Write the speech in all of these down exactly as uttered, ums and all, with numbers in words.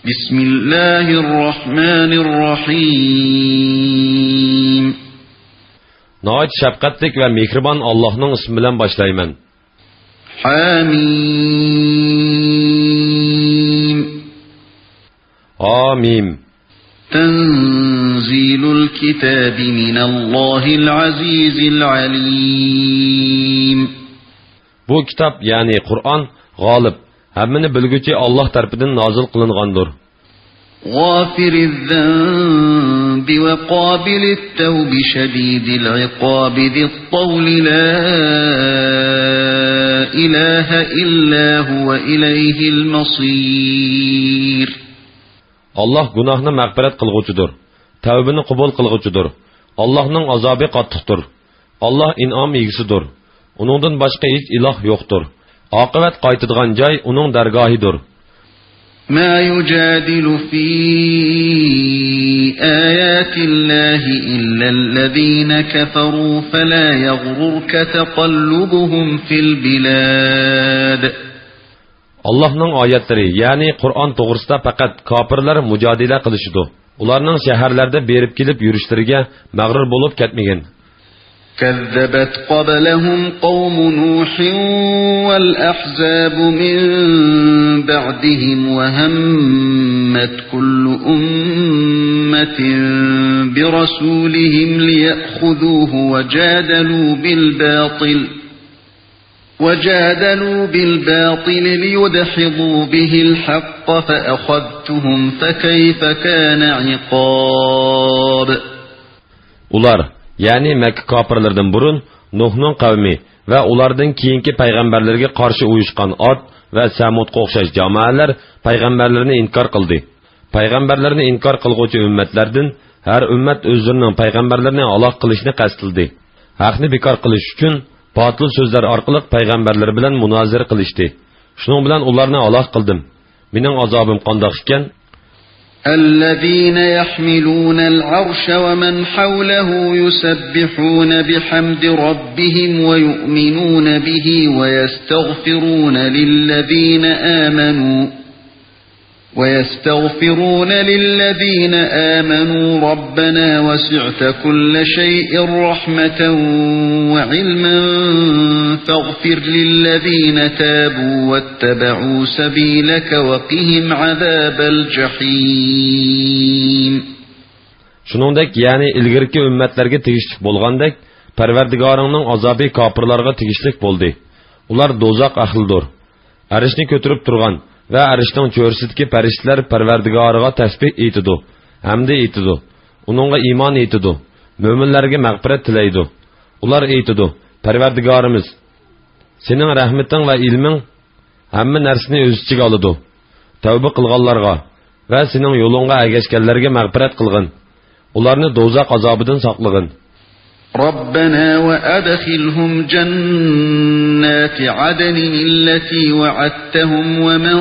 بسم الله الرحمن الرحيم. ناھايىتى شەپقەتلىك ۋە مېھرىبان ئاللاھنىڭ ئىسمى بىلەن باشلايمەن. حميم. ھامىم. تنزيل الكتاب من الله العزيز العليم. بۇ كىتاب، يەنى قۇرئان، غالىب، ھەممىنى بىلگۈچى ئاللاھ تەرىپىدىن نازىل قىلىنغاندۇر. غافر الذنب وقابل التوب شديد العقاب ذي الطول لا إله إلا هو إليه المصير. ئاللاھ گۇناھنى مەغپىرەت قىلغۇچىدۇر، تەۋبىنى قوبۇل قىلغۇچىدۇر. ئاللاھنىڭ ئازابى قاتتىقتۇر. ئاللاھ ئىنئام ئىگىسىدۇر. ئۇنىڭدىن باشقا ھېچ ئىلاھ يوقتۇر. ئاقىۋەت قايتىدىغان جاي ئۇنىڭ دەرگاھىدۇر. ما يجادل في آيات الله إلا الذين كفروا فلا يغررك تقلبهم في البلاد. ئاللاھنىڭ ئايەتلىرى، يەنى قۇرئان توغرىسىدا پەقەت كاپىرلار مۇجادىلە قىلىشىدۇ. ئۇلارنىڭ شەھەرلەردە بېرىپ كېلىپ يۈرۈشلىرىگە مەغرۇر بولۇپ كەتمىگىن. كذبت قبلهم قوم نوح والأحزاب من بعدهم وهمت كل أمة برسولهم ليأخذوه وجادلوا بالباطل وجادلوا بالباطل ليدحضوا به الحق فأخذتهم فكيف كان عقاب. ئۇلار، يەنى مەككە كاپىرلىرىدىن بۇرۇن نۇھنىڭ قەۋمى ۋە ئۇلاردىن كېيىنكى پەيغەمبەرلەرگە قارشى ئۇيۇشقان ئاد ۋە سەمۇدقا ئوخشاش جامائەلەر پەيغەمبەرلىرىنى ئىنكار قىلدى. پەيغەمبەرلىرىنى ئىنكار قىلغۇچى ئۈممەتلەردىن ھەر ئۈممەت ئۆزلىرىنىڭ پەيغەمبەرلىرىنى ھالاك قىلىشنى قەستلىدى. ھەقنى بىكار قىلىش ئۈچۈن باتىل سۆزلەر ئارقىلىق پەيغەمبەرلىرى بىلەن مۇنازىرە قىلىشتى. شۇنىڭ بىلەن ئۇلارنى ھالاك قىلدىم. مېنىڭ ئازابىم قانداق ئىكەن؟ الذين يحملون العرش ومن حوله يسبحون بحمد ربهم ويؤمنون به ويستغفرون للذين آمنوا ويستغفرون للذين آمنوا ربنا وسعت كل شيء رحمة وعلما فاغفر للذين تابوا واتبعوا سبيلك وقهم عذاب الجحيم. شۇنىڭدەك، يەنى ئىلگىرىكى ئۈممەتلەرگە تېگىشلىك بولغاندەك، پەرۋەردىگارىڭنىڭ ئازابى كاپىرلارغا تېگىشلىك بولدى. ئۇلار دوزاخ ئەھلىدۇر. ئەرشنى كۆتۈرۈپ تۇرغان ۋە ئەرشنىڭ چۆرىسىدىكى پەرىشتىلەر پەرۋەردىگارىغا تەسبىھ ئېيتىدۇ، ھەمدە ئېيتىدۇ، ئۇنىڭغا ئىمان ئېيتىدۇ، مۆمىنلەرگە مەغپىرەت تىلەيدۇ. ئۇلار ئېيتىدۇ، پەرۋەردىگارىمىز، سېنىڭ رەھمىتىڭ ۋە ئىلمىڭ ھەممە نەرسىنى ئۆز ئىچىگە ئالىدۇ. تەۋبە قىلغانلارغا ۋە سېنىڭ يولۇڭغا ئەگەشكەنلەرگە مەغپىرەت قىلغىن. ئۇلارنى دوزاخ ئازابىدىن ساقلىغىن. ربنا وأدخلهم جنات عدن التي وعدتهم ومن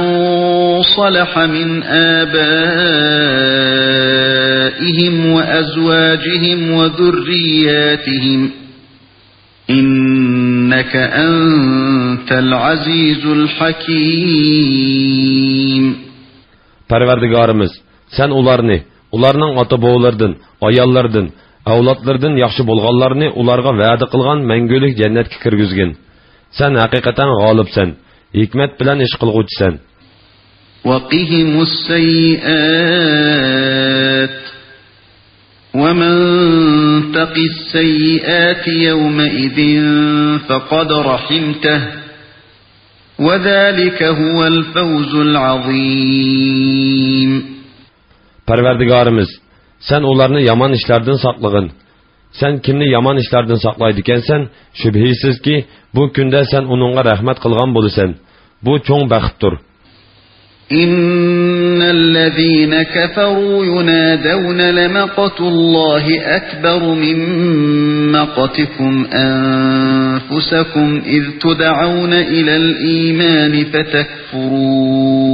صلح من آبائهم وأزواجهم وذرياتهم إنك أنت العزيز الحكيم. پەرۋەردىگارىمىز، سەن ئۇلارنى، ئۇلارنىڭ ئاتا-بوۋىلىرىدىن، ئاياللىرىدىن، ئەۋلادلىرىدىن ياخشى بولغانلارنى ئۇلارغا ۋەدە قىلغان مەڭگۈلۈك جەننەتكە كىرگۈزگىن. سەن ھەقىقەتەن غالىبسەن، ھېكمەت بىلەن ئىش قىلغۇچىسەن. وقهم السيئات ومن تق السيئات يومئذ فقد رحمته وذلك هو الفوز العظيم. پەرۋەردىگارىمىز، سەن ئۇلارنى يامان ئىشلاردىن ساقلىغىن. سەن كىمنى يامان ئىشلاردىن ساقلايدىكەنسەن، شۈبھىسىزكى، بۇ كۈندە سەن ئۇنىڭغا رەھمەت قىلغان بولىسەن. بۇ چوڭ بەختتۇر. إن الذين كفروا ينادون لمقت الله أكبر من مقتكم أنفسكم إذ تدعون إلى الإيمان فتكفرون.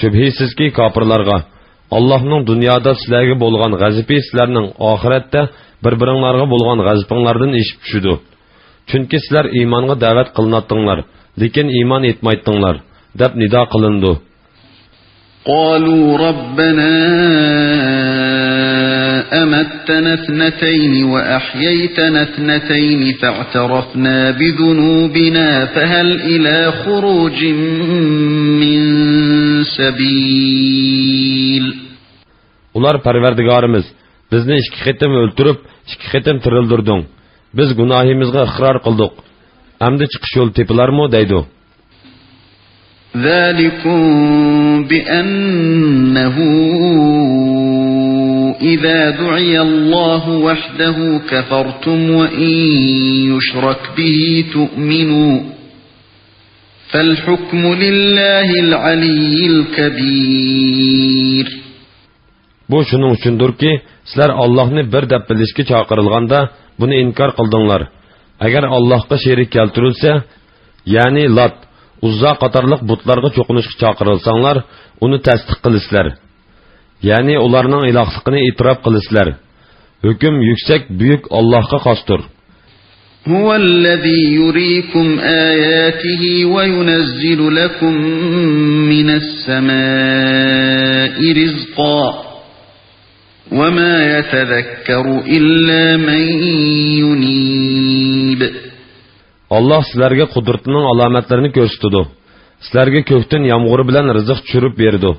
شۈبھىسىزكى، كاپىرلارغا، ئاللاھنىڭ دۇنيادا سىلەرگە بولغان غەزىپى سىلەرنىڭ ئاخىرەتتە بىر-بىرىڭلارغا بولغان غەزىپىڭلاردىن ئېشىپ چۈشىدۇ. چۈنكى سىلەر ئىمانغا دەۋەت قىلىناتتىڭلار، لېكىن ئىمان ئېيتمايتتىڭلار، دەپ نىدا قىلىنىدۇ. قالوا ربنا أمتنا اثنتين وأحييتنا اثنتين فاعترفنا بذنوبنا فهل إلى خروج من سبيل. ئۇلار: پەرۋەردىگارىمىز، بىزنى ئىككى قېتىم ئۆلتۈرۈپ، ئىككى قېتىم تىرىلدۈردۈڭ. بىز گۇناھىمىزغا ئىقرار قىلدۇق. ئەمدى چىقىش يولى تېپىلارمۇ؟ دەيدۇ. ذلكم بأنه إذا دعي الله وحده كفرتم وإن يشرك به تؤمنوا فالحكم لله العلي الكبير. بۇ شۇنىڭ ئۈچۈندۇركى، سىلەر ئاللاھنى بىر دەپ بىلىشكە چاقىرىلغاندا، بۇنى ئىنكار قىلدىڭلار. ئەگەر ئاللاھقا شېرىك كەلتۈرۈلسە، يەنى لات، ئۇززا قاتارلىق بۇتلارغا چوقۇنۇشقا چاقىرىلساڭلار، ئۇنى تەستىق قىلىسىلەر. يەنى ئۇلارنىڭ ئىلاھلىقىنى ئېتىراپ قىلىسىلەر. ھۆكۈم يۈكسەك، بۈيۈك ئاللاھقا خاستۇر. هو الذي يريكم آياته وينزل لكم من السماء رزقا وما يتذكر إلا من ينيب. ئاللاھ سىلەرگە قۇدرىتىنىڭ ئالامەتلىرىنى كۆرسىتىدۇ. سىلەرگە كۆكتىن يامغۇر بىلەن رىزىق چۈشۈرۈپ بېرىدۇ.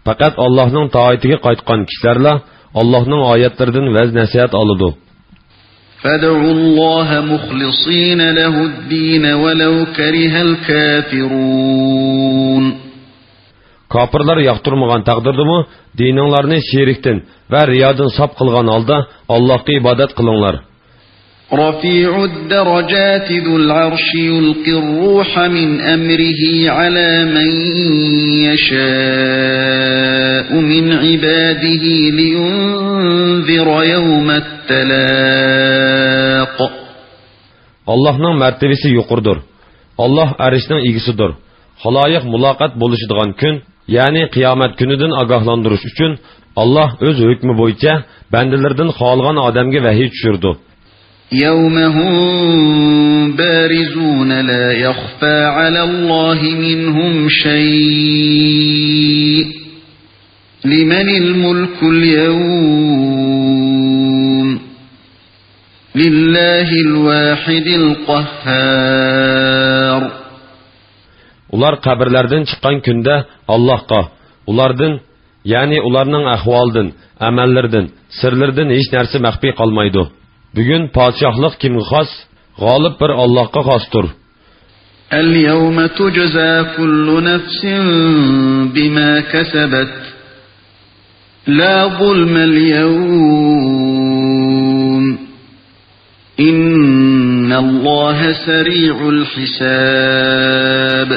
پەقەت ئاللاھنىڭ تائىتىگە قايتقان كىشىلەرلا ئاللاھنىڭ ئايەتلىرىدىن ۋەز-نەسىھەت ئالىدۇ. فادعوا الله مخلصين له الدين ولو كره الكافرون. كاپىرلار ياقتۇرمىغان تەقدىردىمۇ، دىنىڭلارنى شېرىكتىن ۋە رىيادىن ساپ قىلغان ھالدا ئاللاھقا ئىبادەت قىلىڭلار. رفيع الدرجات ذو العرش يلقي الروح من أمره على من يشاء من عباده لينذر يوم التلاق. ئاللاھنىڭ مەرتىۋىسى يۇقىرىدۇر. ئاللاھ ئەرشنىڭ ئىگىسىدۇر. خالايىق مۇلاقات بولۇشىدىغان كۈن، يەنى قىيامەت كۈنىدىن ئاگاھلاندۇرۇش ئۈچۈن، ئاللاھ ئۆز ھۆكمى بويىچە بەندىلىرىدىن خالىغان ئادەمگە ۋەھىي چۈشۈرىدۇ. يوم هم بارزون لا يخفى على الله منهم شيء. لمن الملك اليوم. لله الواحد القهار. ئۇلار قەبرىلەردىن چىققان كۈندە ئاللاھقا، ئۇلاردىن، يەنى ئۇلارنىڭ ئەھۋالىدىن، ئەمەللىرىدىن، سىرلىرىدىن ھېچ نەرسە مەخپىي قالمايدۇ. بۈگۈن پادىشاھلىق كىمگە خاس؟ غالىب بىر ئاللاھقا خاستۇر. اليوم تجزى كل نفس بما كسبت. لا ظلم اليوم. إن الله سريع الحساب.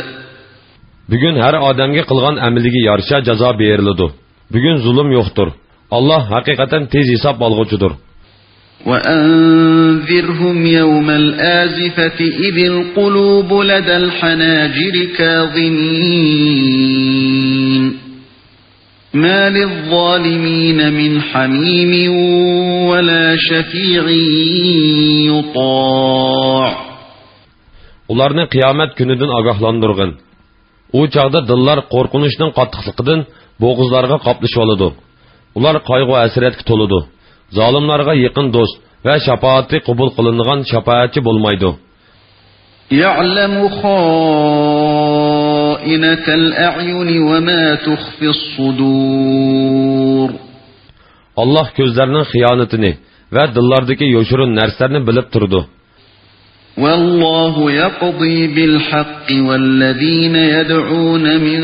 بۈگۈن ھەر ئادەمگە قىلغان ئەمىلىگە يارىشا جازا بېرىلىدۇ. بۈگۈن زۇلۇم يوقتۇر. ئاللاھ ھەقىقەتەن تېز ھېساب ئالغۇچىدۇر. وأنذرهم يوم الآزفة إذ القلوب لدى الحناجر كاظمين. ما للظالمين من حميم ولا شفيع يطاع. ئۇلارنى قىيامەت كۈنىدىن ئاگاھلاندۇرغىن. ئۇ چاغدا دىللار قورقۇنچنىڭ قاتتىقلىقىدىن بوغۇزلارغا قاپلىشىۋالىدۇ. ئۇلار قايغۇ-ھەسرەتكە تولىدۇ. زالىملارغا يېقىن دوست ۋە شاپائىتى قوبۇل قىلىنىدىغان شاپائەتچى بولمايدۇ. يعلم خائنة الأعين وما تخفي الصدور. ئاللاھ كۆزلەرنىڭ خىيانىتىنى ۋە دىللاردىكى يوشۇرۇن نەرسىلەرنى بىلىپ تۇرىدۇ. والله يقضي بالحق والذين يدعون من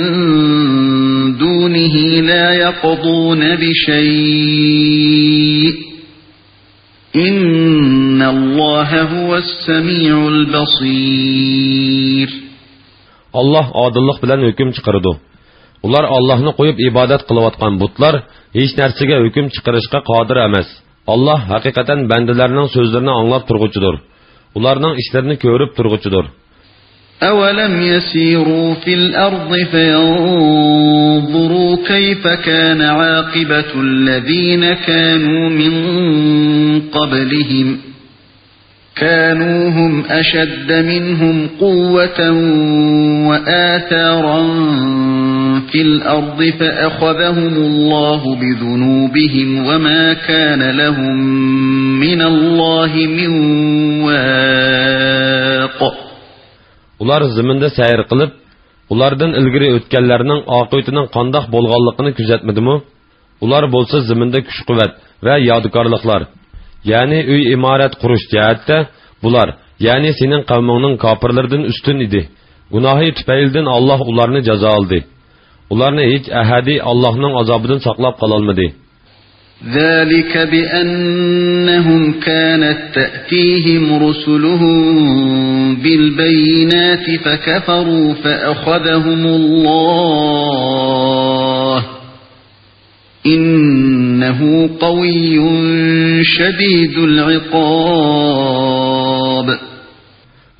دونه لا يقضون بشيء إن الله هو السميع البصير. ئاللاھ ئادىللىق بىلەن ھۆكۈم چىقىرىدۇ. ئۇلار ئاللاھنى قويۇپ ئىبادەت قىلىۋاتقان بۇتلار ھېچ نەرسىگە ھۆكۈم چىقىرىشقا قادىر ئەمەس. ئاللاھ ھەقىقەتەن بەندىلەرنىڭ سۆزلىرىنى ئاڭلاپ تۇرغۇچىدۇر. ئۇلارنىڭ ئىشلىرىنى كۆرۈپ تۇرغۇچىدۇر. أولم يسيروا في الأرض فينظروا كيف كان عاقبة الذين كانوا من قبلهم كانوا هم أشد منهم قوة وآثارا في الأرض فأخذهم الله بذنوبهم وما كان لهم من الله من واق. ئۇلار زېمىندا سەير قىلىپ، ئۇلاردىن ئىلگىرى ئۆتكەنلەرنىڭ ئاقىۋىتىنىڭ قانداق بولغانلىقىنى كۆزەتمىدىمۇ؟ ئۇلار بولسا زېمىندا كۈچ-قۇۋۋەت ۋە يادىكارلىقلار، يەنى ئۆي ئىمارەت قۇرۇش جەھەتتە بۇلار، يەنى سېنىڭ قەۋمىڭنىڭ كاپىرلىرىدىن ئۈستۈن ئىدى. گۇناھى تۈپەيلىدىن ئاللاھ ئۇلارنى جازالىدى. ئۇلارنى ھېچ ئەھەدى ئاللاھنىڭ ئازابىدىن ساقلاپ قالالمىدى. ذلك بأنهم كانت تأتيهم رسلهم بالبينات فكفروا فأخذهم الله إنه قوي شديد العقاب.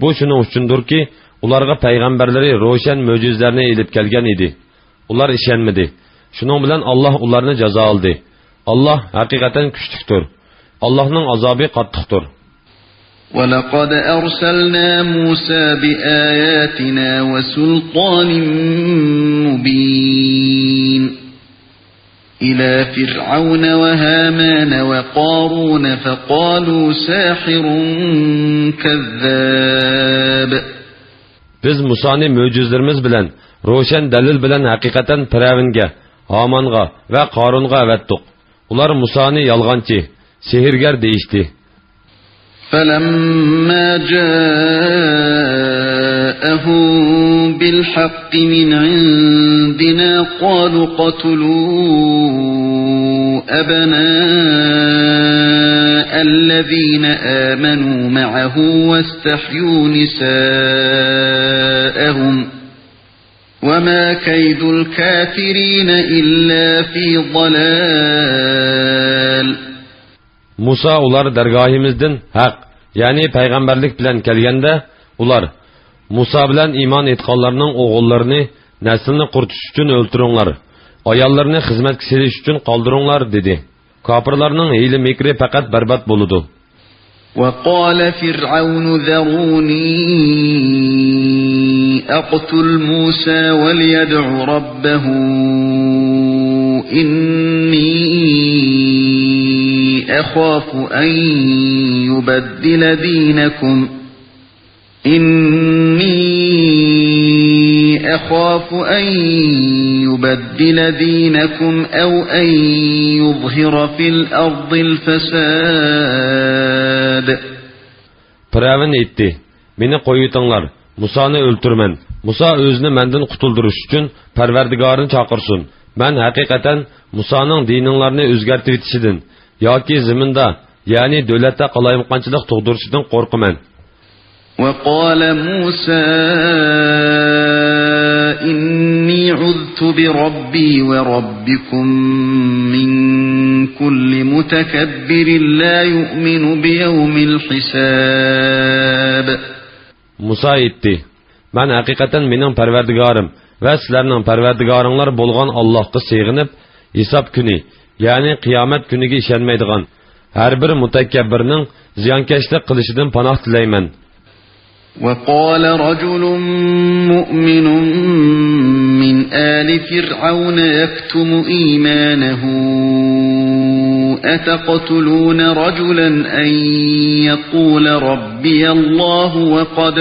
بۇ شۇنىڭ ئۈچۈندۇركى، ئۇلارغا پەيغەمبەرلىرى روشەن مۆجىزىلەرنى ئېلىپ كەلگەن ئىدى. ئۇلار ئىشەنمىدى. شۇنىڭ بىلەن ئاللاھ ئۇلارنى جازالىدى. ئاللاھ ھەقىقەتەن كۈچلۈكتۇر. ئاللاھنىڭ ئازابى قاتتىقتۇر. ولقد أرسلنا موسى بآياتنا وسلطان مبين إلى فرعون وهامان وقارون فقالوا ساحر كذاب. بىز مۇسانى مۆجىزىلىرىمىز بىلەن، روشەن دەلىل بىلەن ھەقىقەتەن پىرئەۋنگە، ھامانغا ۋە قارۇنغا ئەۋەتتۇق. ئۇلار مۇسانى يالغانچى، سېھىرگەر دېيىشتى. فلما جاءهم بالحق من عندنا قالوا اقتلوا أبناء الذين آمنوا معه واستحيوا نساءهم وما كيد الكافرين إلا في ضلال. مۇسا ئۇلار دەرگاھىمىزدىن ھەق، يەنى پەيغەمبەرلىك بىلەن كەلگەندە، ئۇلار، مۇسا بىلەن ئىمان ئېيتقانلارنىڭ ئوغۇللىرىنى نەسلىنى قۇرۇتۇش ئۈچۈن ئۆلتۈرۈڭلار، ئاياللىرىنى خىزمەتكە سېلىش ئۈچۈن قالدۇرۇڭلار، دېدى. كاپىرلارنىڭ ھىيلە-مىكرى پەقەت بەربات بولىدۇ. وقال فرعون ذروني أقتل موسى وليدع ربه إني أخاف أن يبدل دينكم إني أخاف أن يبدل دينكم أو أن يظهر في الأرض الفساد. پىرئەۋن ئېيتتى: مېنى قويۇۋېتىڭلار، مۇسانى ئۆلتۈرىمەن. مۇسا ئۆزىنى مەندىن قۇتۇلدۇرۇش ئۈچۈن پەرۋەردىگارىنى چاقىرسۇن. مەن ھەقىقەتەن مۇسانىڭ دىنىڭلارنى ئۆزگەرتىۋېتىشىدىن ياكى زېمىندا، يەنى دۆلەتتە قالايمىقانچىلىق تۇغدۇرۇشىدىن قورقىمەن. وقال موسى إني عذت بربي وربكم من كل متكبر لا يؤمن بيوم الحساب. مۇسا ئېيتتى: مەن ھەقىقەتەن مېنىڭ پەرۋەردىگارىم ۋە سىلەرنىڭ پەرۋەردىگارىڭلار بولغان ئاللاھقا سېغىنىپ، ھېساب كۈنى، يەنى قىيامەت كۈنىگە ئىشەنمەيدىغان ھەر بىر مۇتەكەببىرنىڭ زىيانكەشلىك قىلىشىدىن پاناھ تىلەيمەن. وقال رجل مؤمن من آل فرعون يكتم إيمانه أتقتلون رجلا أن يقول ربي الله وقد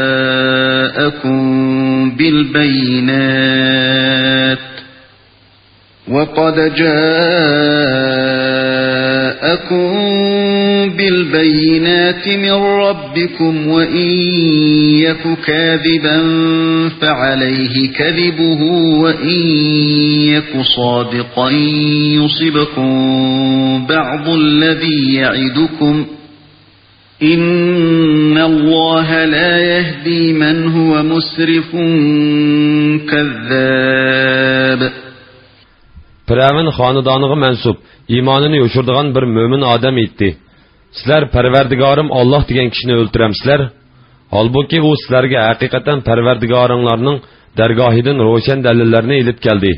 جاءكم بالبينات وقد جاءكم بالبينات من ربكم وإن يك كاذبا فعليه كذبه وإن يك صادقا يصبكم بعض الذي يعدكم إن الله لا يهدي من هو مسرف كذاب. پىرئەۋن خانىدانىغا مەنسۇپ، ئىمانىنى يوشۇرىدىغان بىر مۆمىن ئادەم ئېيتتى: سىلەر پەرۋەردىگارىم ئاللاھ دېگەن كىشىنى ئۆلتۈرەمسىلەر؟ ھالبۇكى، ئۇ سىلەرگە ھەقىقەتەن پەرۋەردىگارىڭلارنىڭ دەرگاھىدىن روشەن دەلىللەرنى ئېلىپ كەلدى.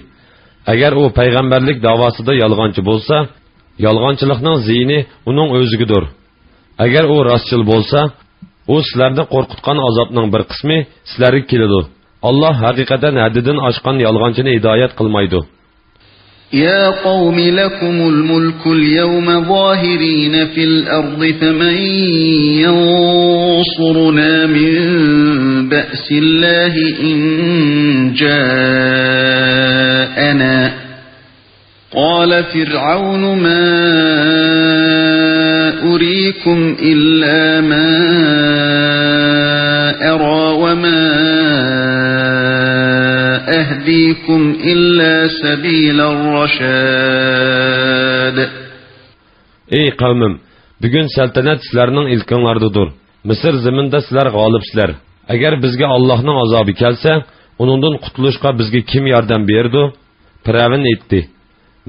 ئەگەر ئۇ پەيغەمبەرلىك داۋاسىدا يالغانچى بولسا، يالغانچىلىقنىڭ زىيىنى ئۇنىڭ ئۆزىگىدۇر. ئەگەر ئۇ راستچىل بولسا، ئۇ سىلەرنى قورقۇتقان ئازابنىڭ بىر قىسمى سىلەرگە كېلىدۇ. ئاللاھ ھەقىقەتەن ھەددىدىن ئاشقان يالغانچىنى ھىدايەت قىلمايدۇ. يا قوم لكم الملك اليوم ظاهرين في الأرض فمن ينصرنا من بأس الله إن جاءنا قال فرعون ما أريكم إلا ما أرى وما أهديكم إلا سبيل الرشاد. ئەي قەۋمىم، بۈگۈن سەلتەنەت سىلەرنىڭ ئىلكىڭلاردىدۇر. مىسىر زېمىنىدا سىلەر غالىبسىلەر. ئەگەر بىزگە ئاللاھنىڭ ئازابى كەلسە، ئۇنىڭدىن قۇتۇلۇشقا بىزگە كىم ياردەم بېرىدۇ؟ پىرئەۋن ئېيتتى: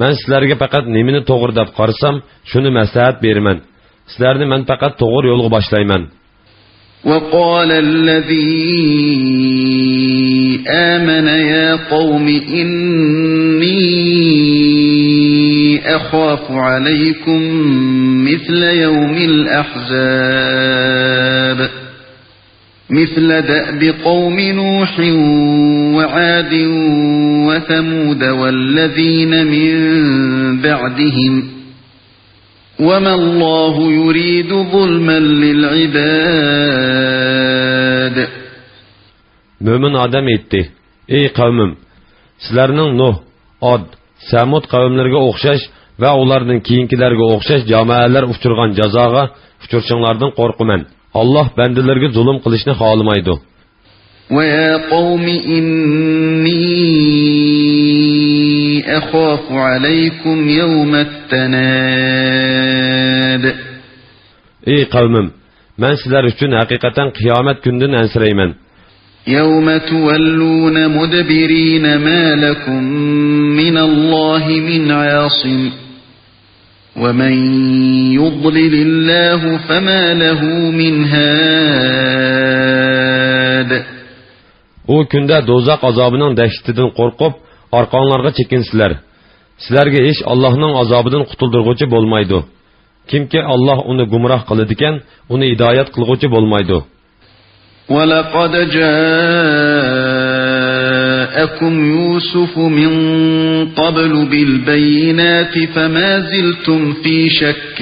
مەن سىلەرگە پەقەت نېمىنى توغرا دەپ قارىسام، شۇنى مەسلىھەت بېرىمەن. سىلەرنى مەن پەقەت توغرا يولغا باشلايمەن. وقال الذي آمن يا قوم إني أخاف عليكم مثل يوم الأحزاب مثل دأب قوم نوح وعاد وثمود والذين من بعدهم وما الله يريد ظلما للعباد. مۆمىن ئادەم ئېيتتى: ئەي قەۋمىم، سىلەرنىڭ نۇھ، ئاد، سەمۇد قەۋملىرىگە ئوخشاش ۋە ئۇلاردىن كېيىنكىلەرگە ئوخشاش جامائەلەر ئۇچرىغان جازاغا ئۇچرىشىڭلاردىن قورقىمەن. ئاللاھ بەندىلىرىگە زۇلۇم قىلىشنى خالىمايدۇ. ويا قوم إني أخاف عليكم يوم التناد. ئەي قەۋمىم، مەن سىلەر ئۈچۈن ھەقىقەتەن قىيامەت كۈنىدىن ئەنسىرەيمەن. يوم تولون مدبرين ما لكم من الله من عاصم ومن يضلل الله فما له من هاد. ئۇ كۈندە دوزاخ ئازابىنىڭ دەھشىتىدىن قورقۇپ، ئارقاڭلارغا چېكىنىسىلەر. سىلەرگە ھېچ ئاللاھنىڭ ئازابىدىن قۇتۇلدۇرغۇچى بولمايدۇ. كىمكى ئاللاھ ئۇنى گۇمراھ قىلىدىكەن، ئۇنى ھىدايەت قىلغۇچى بولمايدۇ. ولقد جاءكم يوسف من قبل بالبينات فما زلتم في شك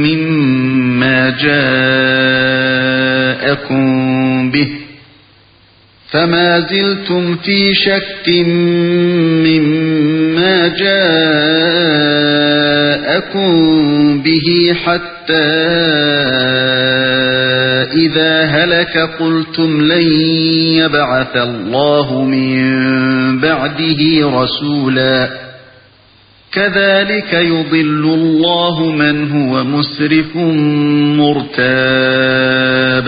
مما جاءكم به فما زلتم في شك مما جاءكم به حتى إذا هلك قلتم لن يبعث الله من بعده رسولا كذلك يضل الله من هو مسرف مرتاب.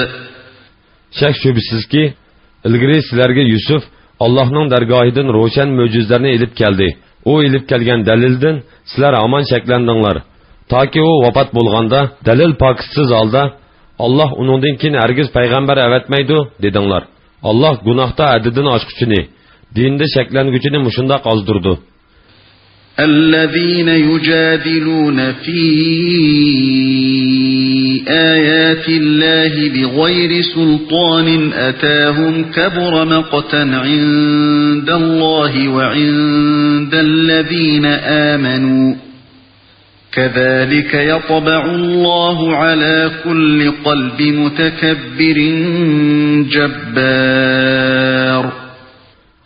شەك-شۈبھىسىزكى، ئىلگىرى سىلەرگە يۈسۈپ ئاللاھنىڭ دەرگاھىدىن روشەن مۆجىزىلەرنى ئېلىپ كەلدى. ئۇ ئېلىپ كەلگەن دەلىلدىن سىلەر ھامان شەكلەندىڭلار. تاكى ئۇ ۋاپات بولغاندا، دەلىل پاكىتسىز ھالدا، «ئاللاھ ئۇنىڭدىن كېيىن ھەرگىز پەيغەمبەر ئەۋەتمەيدۇ» دېدىڭلار. ئاللاھ گۇناھتا ھەددىدىن ئاشقۇچىنى، دىندا شەكلەنگۈچىنى مۇشۇنداق ئازدۇرىدۇ. الذين يجادلون في آيات الله بغير سلطان أتاهم كبر مقتا عند الله وعند الذين آمنوا كذلك يطبع الله على كل قلب متكبر جبار.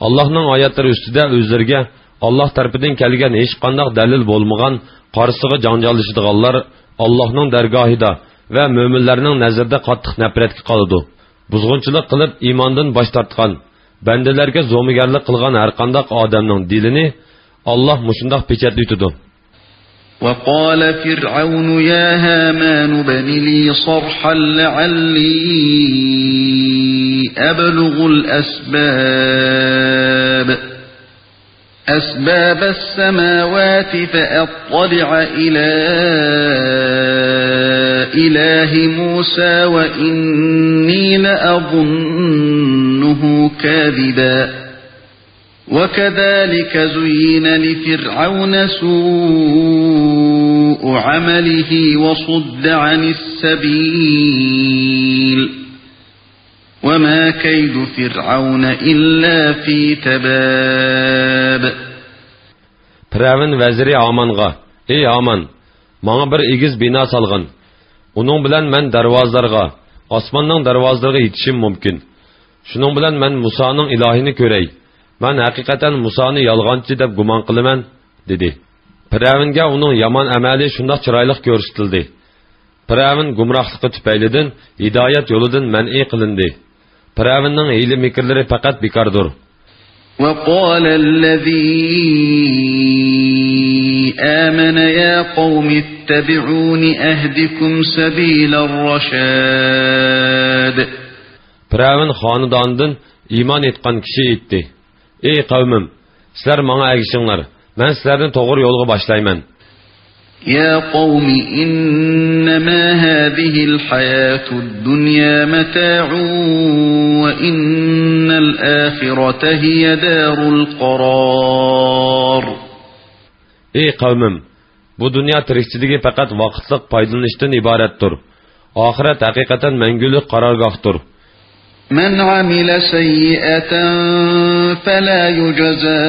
ئاللاھنىڭ ئايەتلىرى ئۈستىدە ئۆزلىرىگە ئاللاھ تەرىپىدىن كەلگەن ھېچقانداق دەلىل بولمىغان قارىسىغا جاڭجاللىشىدىغانلار ئاللاھنىڭ دەرگاھىدا ۋە مۆمىنلەرنىڭ نەزىرىدە قاتتىق نەپرەتكە قالىدۇ. بۇزغۇنچىلىق قىلىپ ئىماندىن باش تارتقان، بەندىلەرگە زومىگەرلىك قىلغان ھەرقانداق ئادەمنىڭ دىلىنى ئاللاھ مۇشۇنداق پېچەتلىۋېتىدۇ. وقال فرعون يا هامان ابن لي صرحا لعلي أبلغ الأسباب أسباب السماوات فأطلع إلى إله موسى وإني لأظنه كاذبا وكذلك زين لفرعون سوء عمله وصد عن السبيل وما كيد فرعون إلا في تباب. پىرئەۋن ۋەزىرى ھامانغا: ئەي ھامان، ماڭا بىر ئېگىز بىنا سالغىن. ئۇنىڭ بىلەن مەن دەرۋازىلارغا، ئاسماننىڭ دەرۋازىلىرىغا يېتىشىم مۇمكىن. شۇنىڭ بىلەن مەن مۇسانىڭ ئىلاھىنى كۆرەي. مەن ھەقىقەتەن مۇسانى يالغانچى دەپ گۇمان قىلىمەن، دېدى. پىرئەۋنگە ئۇنىڭ يامان ئەمەلى شۇنداق چىرايلىق كۆرسىتىلدى. پىرئەۋن گۇمراھلىقى تۈپەيلىدىن ھىدايەت يولىدىن مەنئى قىلىندى. پىرئەۋننىڭ ھىيلە-مىكىرلىرى پەقەت بىكاردۇر. وقال الذي آمن يا قوم اتبعون أهدكم سبيل الرشاد. پىرئەۋن خانىدانىدىن ئىمان ئېيتقان كىشى ئېيتتى: ئەي قەۋمىم، سىلەر ماڭا ئەگىشىڭلار، مەن سىلەرنى توغرا يولغا باشلايمەن. يا قوم إنما هذه الحياة الدنيا متاع وإن الآخرة هي دار القرار. ئەي قەۋمىم، بۇ دۇنيا تىرىكچىلىكى پەقەت ۋاقىتلىق پايدىلىنىشتىن ئىبارەتتۇر. ئاخىرەت ھەقىقەتەن مەڭگۈلۈك قارارگاھتۇر. من عمل سيئة فلا يجزى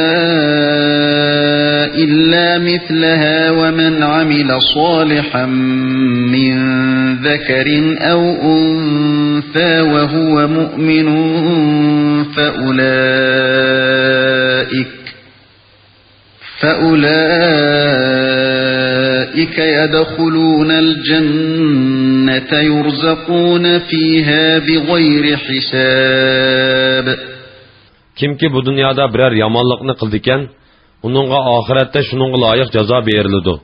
إلا مثلها ومن عمل صالحا من ذكر أو أنثى وهو مؤمن فأولئك فأولئك يدخلون الجنة يرزقون فيها بغير حساب. كىمكى بۇ دۇنيادا بىرەر يامانلىقنى قىلىدىكەن، ئۇنىڭغا ئاخىرەتتە شۇنىڭغا لايىق جازا بېرىلىدۇ.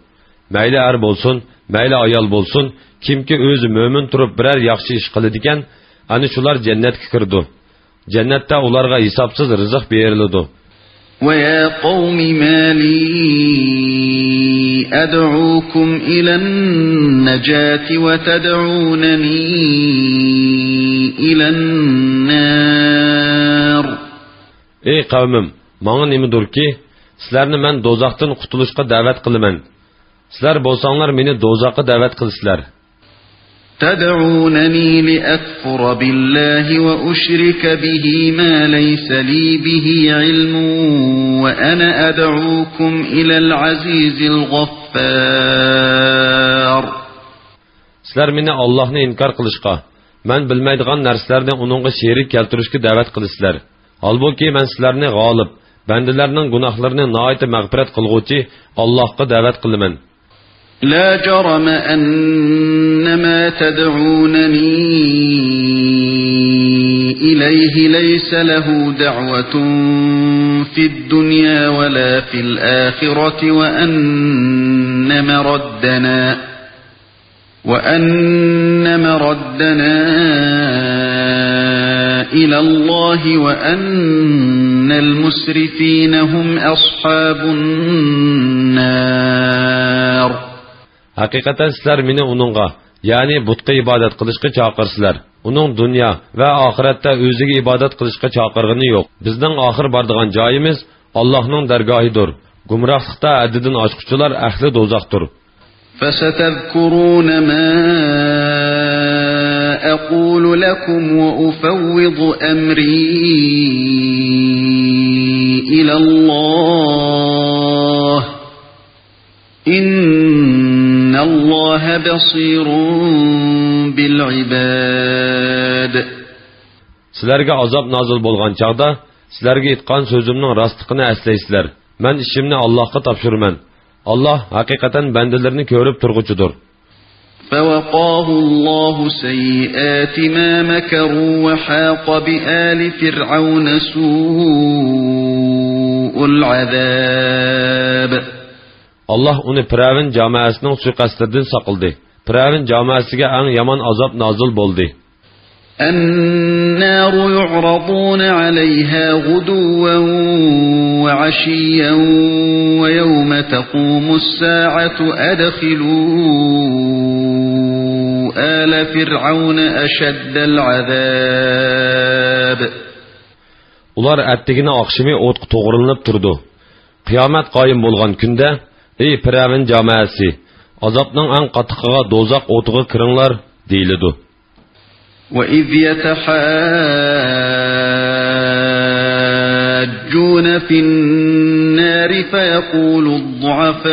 مەيلى ئەر بولسۇن، مەيلى ئايال بولسۇن، كىمكى ئۆزى مۆمىن تۇرۇپ بىرەر ياخشى ئىش قىلىدىكەن، ئەنە شۇلار جەننەتكە كىرىدۇ. جەننەتتە ئۇلارغا ھېسابسىز رىزىق بېرىلىدۇ. ويا قوم ما لي أدعوكم إلى النجاة وتدعونني إلى النار. ئەي قەۋمىم، ماڭا نېمىدۇركى، سىلەرنى مەن دوزاختىن قۇتۇلۇشقا دەۋەت قىلىمەن. سىلەر بولساڭلار مېنى دوزاخقا دەۋەت قىلىسىلەر. تدعونني لأكفر بالله وأشرك به ما ليس لي به علم وأنا أدعوكم إلى العزيز الغفار. سىلەر مېنى ئاللاھنى ئىنكار قىلىشقا، مەن بىلمەيدىغان نەرسىلەرنى ئۇنىڭغا شېرىك كەلتۈرۈشكە دەۋەت قىلىسىلەر. ھالبۇكى، مەن سىلەرنى غالىب، بەندىلەرنىڭ گۇناھلىرىنى ناھايىتى مەغپىرەت قىلغۇچى ئاللاھقا دەۋەت قىلىمەن. لا جرم أن ما تدعونني إليه ليس له دعوة في الدنيا ولا في الآخرة وأن مردنا وأن مردنا إلى الله وأن المسرفين هم أصحاب النار. ھەقىقەتەن سىلەر مېنى ئۇنىڭغا، يەنى بۇتقا ئىبادەت قىلىشقا چاقىرىسىلەر. ئۇنىڭ دۇنيا ۋە ئاخىرەتتە ئۆزىگە ئىبادەت قىلىشقا چاقىرغىنى يوق. بىزنىڭ ئاخىر بارىدىغان جايىمىز ئاللاھنىڭ دەرگاھىدۇر. گۇمراھلىقتا ھەددىدىن ئاشقۇچىلار ئەھلى دوزاختۇر. فستذكرون ما أقول لكم وأفوض أمري إلى الله إن الله بصير بالعباد. سىلەرگە ئازاب نازىل بولغان چاغدا سىلەرگە ئېيتقان سۆزۈمنىڭ راستلىقىنى ئەسلەيسىلەر. مەن ئىشىمنى ئاللاھقا تاپشۇرىمەن. ئاللاھ ھەقىقەتەن بەندىلىرىنى كۆرۈپ تۇرغۇچىدۇر. فوقاه الله سيئات ما مكروا وحاق بآل فرعون سوء العذاب. ئاللاھ ئۇنى پىرئەۋن جامائەسىنىڭ سۇيىقەستلىرىدىن ساقلىدى. پىرئەۋن جامائەسىگە ئەڭ يامان ئازاب نازىل بولدى. النار يعرضون عليها غدوا وعشيا ويوم تقوم الساعة أدخلوا آل فرعون أشد العذاب. ئۇلار ئەتىگىنى ئاخشىمى ئوتقا توغرىلىنىپ تۇرىدۇ. قىيامەت قايىم بولغان كۈندە، ئەي پىرئەۋن جامائەسى، ئازابنىڭ ئەڭ قاتتىقىغا، دوزاخ ئوتىغا كىرىڭلار، دېيىلىدۇ. وَإِذْ يَتَحَاجُّونَ فِي النَّارِ فَيَقُولُ الضُّعَفَاءُ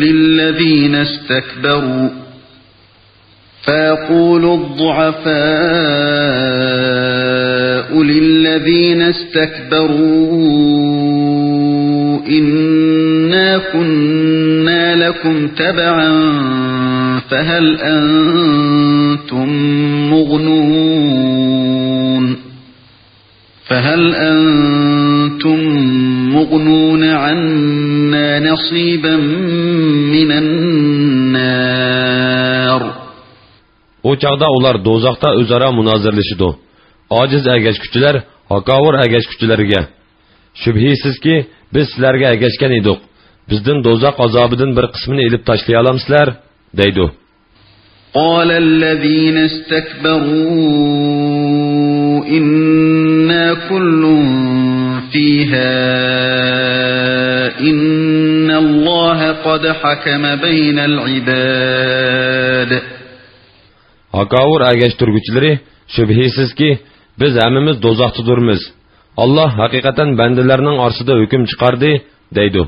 لِلَّذِينَ اسْتَكْبَرُوا فَيَقُولُ الضُّعَفَاءُ لِلَّذِينَ اسْتَكْبَرُوا إِنَّا كُنَّا لَكُمْ تَبَعًا فَهَلْ أَنْتُمْ مُغْنُونَ فَهَلْ أَنْتُمْ مُغْنُونَ عَنَّا نَصِيبًا مِنَ النَّارِ. ئۇ چاغدا ئۇلار دوزاختا ئۆزئارا مۇنازىرىلىشىدۇ. ئاجىز ئەگەشكۈچىلەر ھاكاۋۇر ئەگەشكۈچىلەرگە، شۈبھىسىزكى، بىز سىلەرگە ئەگەشكەن ئىدۇق، بىزدىن دوزاخ ئازابىدىن بىر قىسمىنى ئېلىپ تاشلىيالامسىلەر؟ دەيدۇ. قَالَ الَّذِينَ اسْتَكْبَرُوا إِنَّا كُلٌّ فِيهَا إِنَّ اللَّهَ قَدْ حَكَمَ بَيْنَ الْعِبَادِ. ھاكاۋۇر ئەگەشتۈرگۈچىلىرى، شۈبھىسىزكى، بىز ھەممىمىز دوزاختىدۇرمىز. ئاللاھ ھەقىقەتەن بەندىلەرنىڭ ئارىسىدا ھۆكۈم چىقاردى، دەيدۇ.